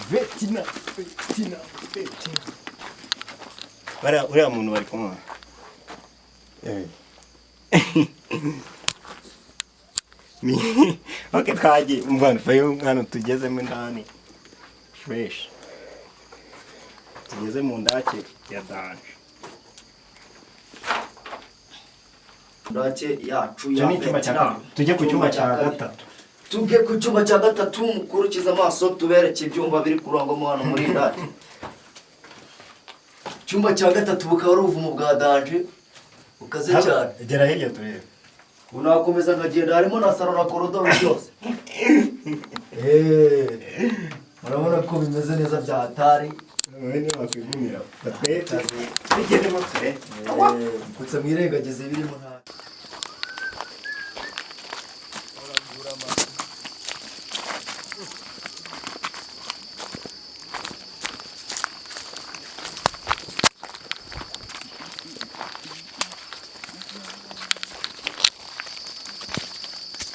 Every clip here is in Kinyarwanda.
Vietnam, Vietnam, Vietnam. Bariya, uriya muntu bari kumwe. Eh. Ok, twagiye umwana fayo hano, tugezemo indani fresh, tugeze mu ndake ya danger. Ndake yacu Icyo ya ni icyumba cya Vietnam. kabiri. Tujye ku cyumba cya kabiri. gatatu. Tujye ku cyumba cya gatatu. Mukurikize amaso tubereke ibyumba biri kurangwamo hano muri ndake. Icyumba cya gatatu bukaba ari ubuvumo bwa danger bukaze cyane. Gera hirya turebe. Ubu nakomeza nkagenda, harimo na salo na korodoro byose. Murabona ko bimeze neza bya hatari. Wowe niba wakwigumira batwereke, tugezemo turebe. Gusa mwirengagize ibirimo, nta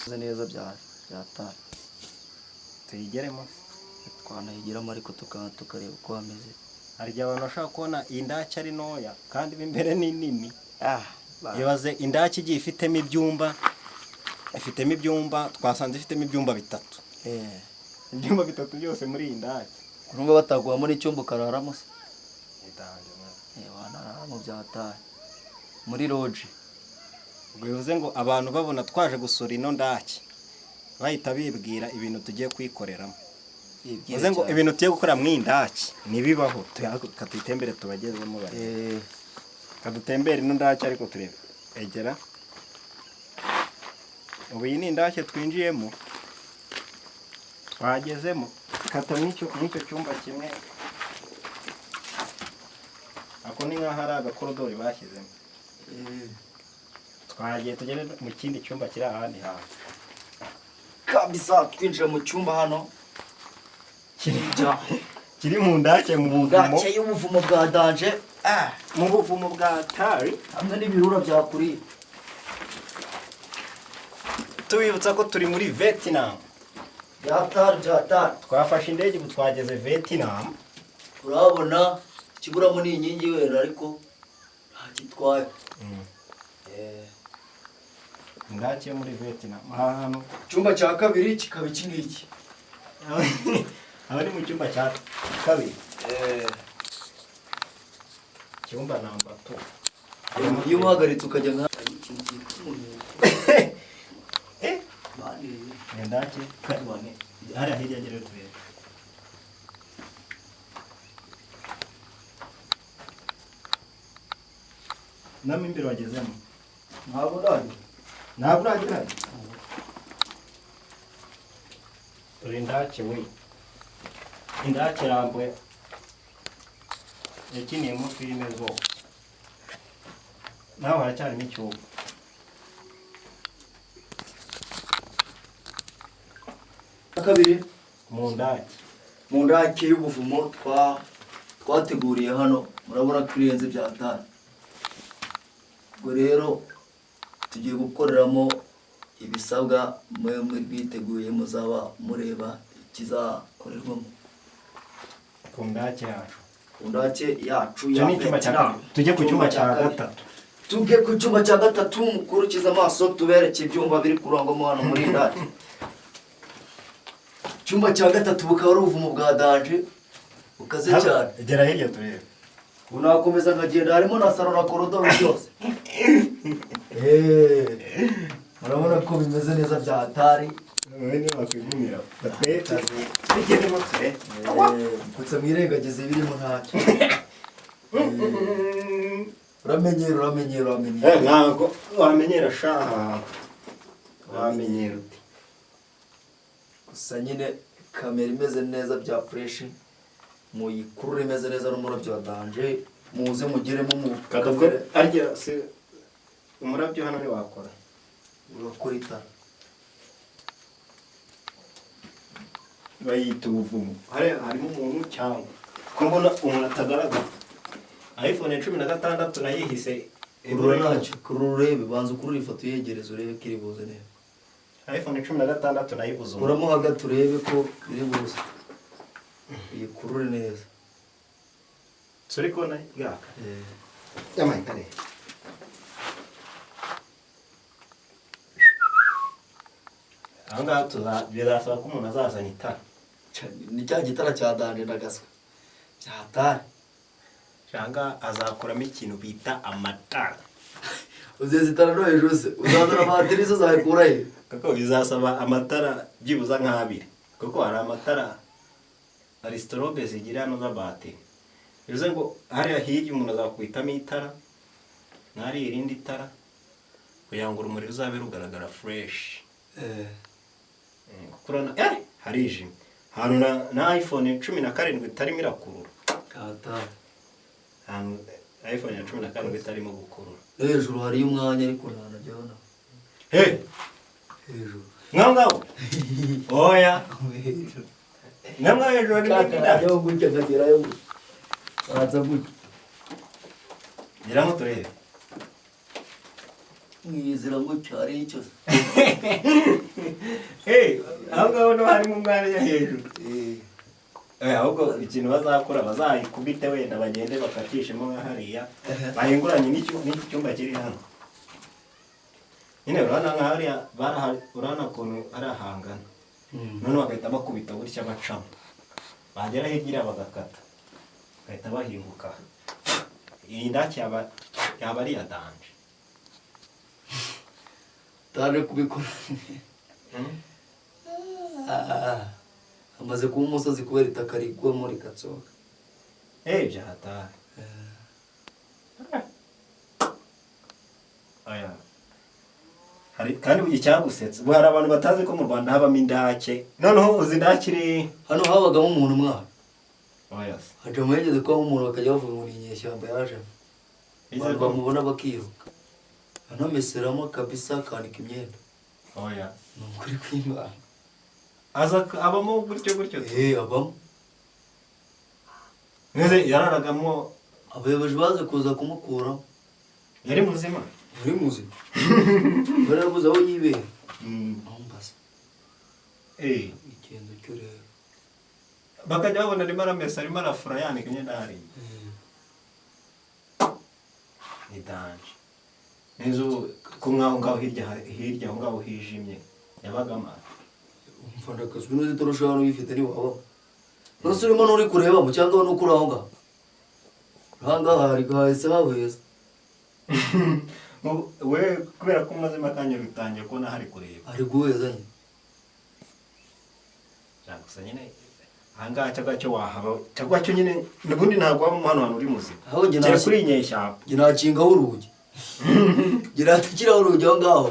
bimeze neza bya hatari. Tuyigeremo. Twanayigiramo ariko tukareba uko hameze. Hari igihe abantu bashobora kubona iyi ndake ari ntoya kandi mo imbere ni nini. Ibaze indake igiye ifitemo ibyumba, ifitemo ibyumba, twasanze ifitemo ibyumba bitatu. Ibyumba bitatu byose muri iyi ndake. Urumva bataguhamo n'icyumba ukararamo se? Wanararamo bya hatari muri lodge. Ubwo bivuze ngo abantu babona twaje gusura ino ndake bahita bibwira ibintu tugiye kuyikoreramo. Bivuze ngo ibintu tugiye gukora mu iyi ndake ntibibaho. Reka tuyitembere tubagezemo bari. Reka dutembere ino ndake ariko turebe. Egera. Ubu iyi ni indake twinjiyemo, twagezemo. Kata mw'icyo cyumba kimwe. Ako ni nk'aho ari agakorodori bashyizemo. Twagiye, tugere mu kindi cyumba kiri ahandi hantu. Kabisa, twinjira mu cyumba hano. Kiri mu ndake, mu buvumo. Ndake y'ubuvumo bwa danger. Mu buvumo bwa tari. Hamwe n'ibirura byakuriye. Tubibutsa ko turi muri Vietnam. Bya tari, bya tari. Twafashe indege, ubu twageze Vietnam. Urabona ikiburamo ni inkingi wera, ariko nta gitwaye. Indake yo muri Vietnam aha hantu. Icyumba cya kabiri kikaba iki ngiki. Aba ni mu cyumba cya kabiri, cyumba number 2. Iyo uhagaritse ukajya nka ikintu cyitwa umunuko. Bani. Indake hariya hirya, gerayo turebe. Namo imbere wagezemo? Ntabwo ndajya. Ntabwo uragerayo. Dore indake we, indake rambuye yakiniyemo filime zose. Nawe haracyarimo icyumba. Kabiri. Mu ndake. Mu ndake y'ubuvumo twateguriye hano, murabona ko irenze bya tari. Ubwo rero tugiye gukoreramo ibisabwa, mwe mwiteguye muzaba mureba ikizakorerwamo. Ku ndake yacu. Ku ndake yacu Icyo ya ni icyumba cya Vietnam. kabiri. Tujye ku cyumba cya kabiri. gatatu. Tujye ku cyumba cya gatatu. Mukurikize amaso tubereke ibyumba biri kurangwamo hano muri ndake. Icyumba cya gatatu bukaba ari ubuvumo bwa danger bukaze cyane. Gera hirya turebe. Ubu nakomeza nkagenda, harimo na salo na korodoro byose. Murabona ko bimeze neza bya hatari. Wowe niba wakwigumira batwereke, tugezemo turebe. Gusa mwirengagize ibirimo, ntacyo. Uramenyera, uramenyera, uramenyera. Ntabwo wamenyera shaha, wamenyera ute? Gusa nyine kamera imeze neza bya fresh, muyikurure imeze neza n'umurabyo wa danger, muze mugeremo mu Kadabwo arya si umurabyo hano ntiwakora. Urakora itara. Bayita ubuvumo. Hariya harimo umuntu cyangwa ko mbona umuntu atagaragara? iPhone 16 nayihise. Kurura ntacyo, kurura urebe, banza ukurure ifoto uyegereze urebe ko iri buze neza. iPhone 16 nayibuze umuntu. Kuramo hagati urebe ko biri buze. Uyikurure neza. Turi kubona yaka. Yamaye kare. Aha ngaha birasaba ko umuntu azazana itara. Ni cya gitara cya danje ndagaswa. Byatari. Cyangwa azakuramo ikintu bita amatara. Uzeza itara no hejuru se. Uzazana amatiri zo uzayakura he? Kuko bizasaba amatara byibuza nk'abiri. Kuko hari amatara hari strobe zigira hano za batiri. Bivuze ngo hariya hirya umuntu azakubitamo itara, n'ahari irindi tara kugira ngo urumuri ruzabe rugaragara fresh. Kuko urabona harijimye. Ahantu na iPhone 17 itarimo irakurura. Ahantu iPhone ya 17 itarimo gukurura. Hejuru hariyo umwanya ariko ntanajyana. Hejuru. Ngaho. Oya. Namwe hejuru ni kaka yo gutya ngagerayo gutya. Baza gutya. Ngira ngo turebe. Mwizira ngo cyari icyo. Aho ngaho no harimo umwanya hejuru. Ahubwo ikintu bazakora bazayikubite wenda bagende bakatishemo nka hariya bahinguranye n'iki cyumba kiri hano. Nyine urabona nka hariya urabona ukuntu arahangana. None bagahita bakubita gutya bacamo. Bagera hirya bagakata. Bagahita bahinguka. Iyi ndaki yaba ari iya danje. Danje kubikora. Amaze kuba umusozi kubera itaka rigwamo rigatsoka. Byahatari. Aya. Hari kandi icyagusetsa. Ubu hari abantu batazi ko mu Rwanda habamo indake. Noneho uzi indake iri hano habagamo umuntu mwana. Oya se. Hajama yigeze kubamo umuntu bakajya bavuga ngo ni inyeshyamba yajemo. Abantu bamubona bakiruka. Anameseramo kabisa akanika imyenda. Oya. Ni ukuri kw'Imana. Aza abamo gutyo gutyo. Abamo. Neze yararagamo. Abayobozi baze kuza kumukura. Yari muzima. Yari muzima. Barabuze aho yibera. Ambaza. Ikintu cyo rero. Bakajya babona arimo aramesa arimo arafura yanika imyenda hariya. Ni danje. Neza ko mwaho ngaho hirya aho ngaho hijimye yabagamo. Umfanda kazwi n'uzitorosha hano uyifite ni waba. None urimo n'uri kurebamo cyangwa n'ukuri aho ngaho. Aha ngaha hari gahise haheza. We kubera ko umaze akanya bitangiye kubona hari kureba. Ari guheza nyine. Gusa nyine aha ngaha cyangwa cyo wahaba cyangwa cyo nyine n'ubundi ntabwo waba hano hantu uri muzima. Aho njye kera kuri inyeshyamba. Njye nakingaho urugi. Njye natikiraho urugi aho ngaho.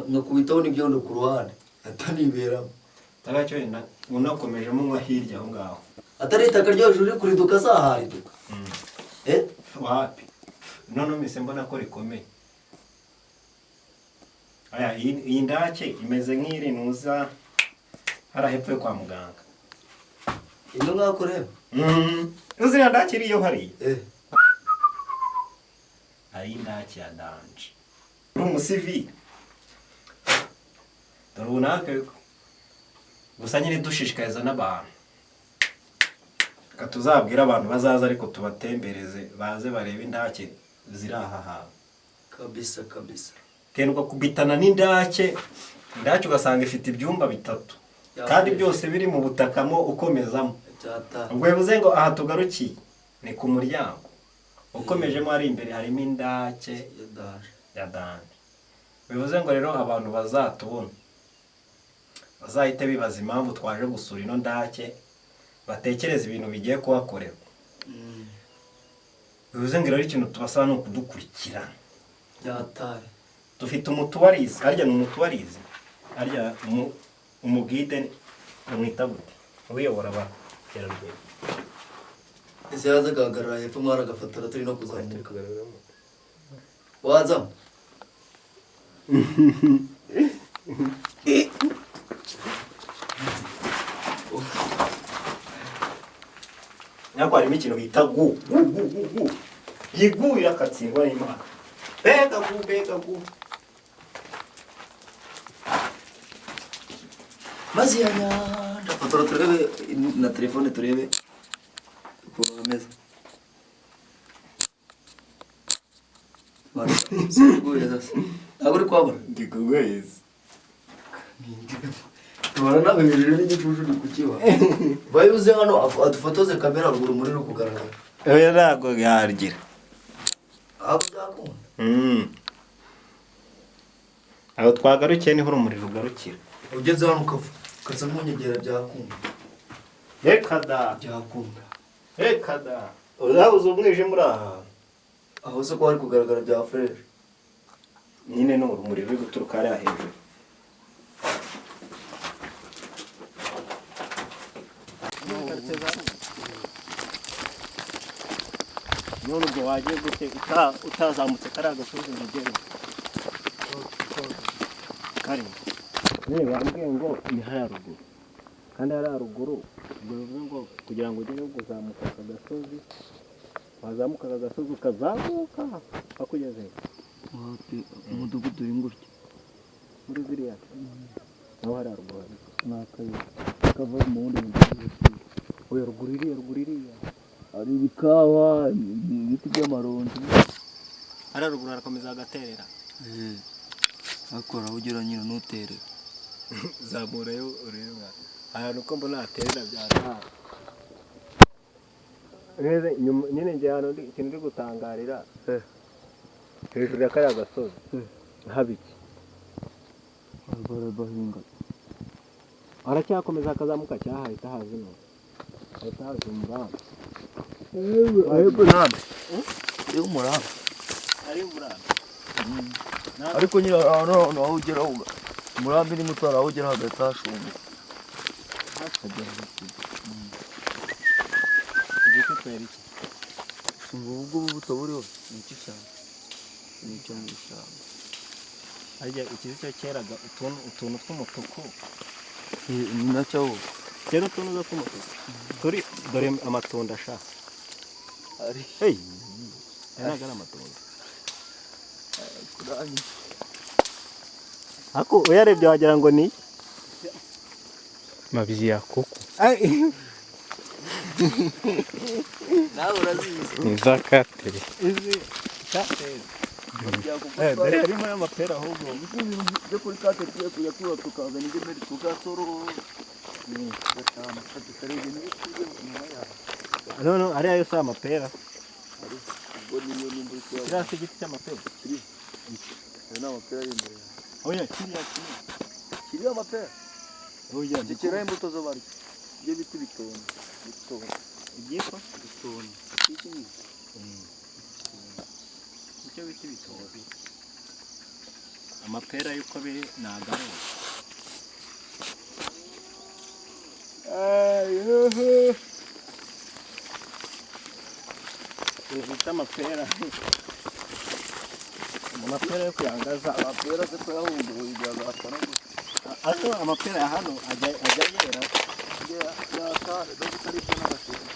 Nkakubitaho n'ibyondo ku ruhande. Ataniberamo. Cyangwa cyo unakomejemo nka hirya aho ngaho. Atari itaka ryo hejuru riri kuriduka zahariduka. Wapi? None mise mbona ko rikomeye. Aya iyi ndake imeze nk'iri nuza hara hepfo kwa muganga. Ino ngako rero. Uzira ndake iriyo hariya. Ari indake ya danje. Uri umusivili. Dore ubu natwe gusa nyine dushishikariza n'abantu. Reka tuzabwire abantu bazaza ariko tubatembereze baze barebe indake ziri aha hantu. Kabisa kabisa. Kendwa kubitana n'indake, indake ugasanga ifite ibyumba bitatu. Kandi byose biri mu butakamo ukomezamo. Ubwo bivuze ngo aha tugarukiye ni ku muryango. Ukomejemo ari imbere harimo indake ya danje. Bivuze ngo rero abantu bazatubona bazahite bibaza impamvu twaje gusura ino ndake, batekereza ibintu bigiye kuhakorerwa. Bivuze ngo rero ikintu tubasaba ni ukudukurikira. Byatari. Dufite umutuwarizi, harya ni umutuwarizi, harya umugide amwita gute? Uyobora abakerarugendo. Ese yaza agahagarara hepfo mwana agafotora turi no kuzamuka. Wazamo? Nyako harimo ikintu bita gu gu gu gu gu. Yigu irakatsindwa n'Imana. Bega gu bega gu. Mazi ya nyanja. Fotora turebe na telefone turebe ukuntu hameze. Ntabwo uri kuhabona? Ndi kuguheza. Tubona nawe hejuru n'igicucu uri kukiba. Bayuze hano adufotoze kamera ruguru muri uri kugaragara. Oya ntabwo yagira. Aho byakunda. Aho twagarukiye niho urumuri rugarukira. Ugeze hano ukasa nk'unyegera byakunda. Reka da. Byakunda. Reka da. Urabuze umwijima uri aha. Aho se ko hari kugaragara bya fresh. Nyine ni urumuri ruri guturuka hariya hejuru. None ubwo wagiye gute utazamutse kariya gasozi ngo ugere kari nyine bambwiye ngo ni hariya ruguru kandi hariya ruguru ubwo bivuze ngo kugira ngo ugere kuzamuka aka gasozi wazamuka aka gasozi ukazamuka bakugeze umudugudu uri gutya muri ziriya naho hariya ruguru ni akayira kava mu wundi mudugudu. Oya ruguru iriya ruguru iriya Hari ibikawa, ibiti by'amaronji. Hariya ruguru harakomeza hagaterera. Ariko aho ugera nyine ntutere. Zamurayo ureba ahantu uko mbona haterera byataha. Nyine njye hano ikintu ndi gutangarira hejuru ya kariya gasozi haba iki? Barabahinga. Haracyakomeza hakazamuka cyangwa hahita haza ino? Hahita haza umurambi. Umurambi. Ari umurambi. Ari umurambi. Ariko nyine ahantu aho ugera umurambi ni muto, aho ugera hagahita hashunguka. Igiti twera iki? Ubu ngubu buto buriho ni iki cyane? Ni icyo mu ishyamba. Harya iki cyo cyeraga utuntu tw'umutuku. Ni nacyo aho. Cyera utuntu tw'umutuku. Turi dore amatunda sha. Ari. Hey. Aya ntabwo ari amatunda. Ako uyarebye wagira ngo ni Mabyi ya kuku. Nawe urazizi. Ni za kateri. Izi kateri. Dore harimo n'amapera ahubwo. Byo kuri kateri tugiye kujya tuba tukazana ingemeri tugasoro. No no ariya yose amapera. Ubwo niyo nimba uri kuyabona. Kiriya si igiti cy'amapera. Ayo ni amapera ari imbere yawe. Oya kiriya kiriya. Kiriya amapera. Oya Gikeraho imbuto zo barya. Ibyo biti bitona. Bitona. Ibyitwa? Bitona. Iki ni Icyo biti bitona. Amapera y'uko biri ni agarura. Bita amapera. Amapera yo kuyangaza. Amapera se ko yahunduye igihe agahakana gusa. Ariko amapera ya hano ajya yera. Yakara, no kutaribwa n'agaseke.